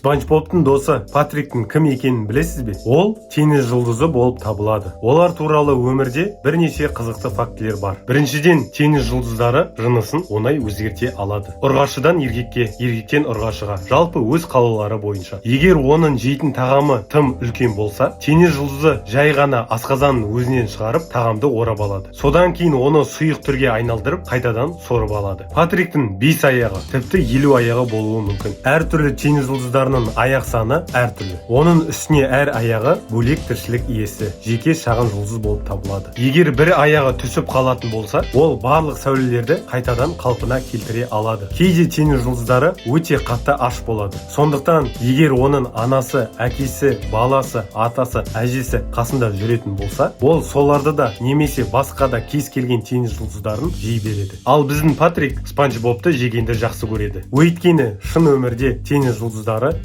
Спанч Бобтың досы Патриктің кім екенін білесіз бе? Ол теңіз жұлдызы болып табылады. Олар туралы өмірде бірнеше қызықты фактілер бар. Біріншіден, теңіз жұлдыздары жынысын оңай өзгерте алады: ұрғашыдан еркекке, еркектен ұрғашыға, жалпы өз қалаулары бойынша. Егер оның жейтін тағамы тым үлкен болса, теңіз жұлдызы жай ғана асқазанын өзінен шығарып, тағамды орап алады. Содан кейін оны сұйық түрге айналдырып, қайтадан сорып алады. Патриктің бес аяғы, тіпті 50 аяғы болуы мүмкін. Әртүрлі теңіз жұлдыздарының аяқ саны әртүрлі. Оның үстіне әр аяғы бөлек тіршілік иесі, жеке шағын жұлдыз болып табылады. Егер бір аяғы түсіп қалатын болса, ол барлық сәулелерді қайтадан қалпына келтіре алады. Кейде теңіз жұлдыздары өте қатты аш болады. Сондықтан егер оның анасы, әкесі, баласы, атасы, әжесі қасында жүретін болса, ол соларды да немесе басқа да кез келген теңіз жұлдыздарын жей береді. Ал біздің Патрик Спанч Бобты жегенді жақсы көреді, өйткені шын өмірде теңіз жұлдыздары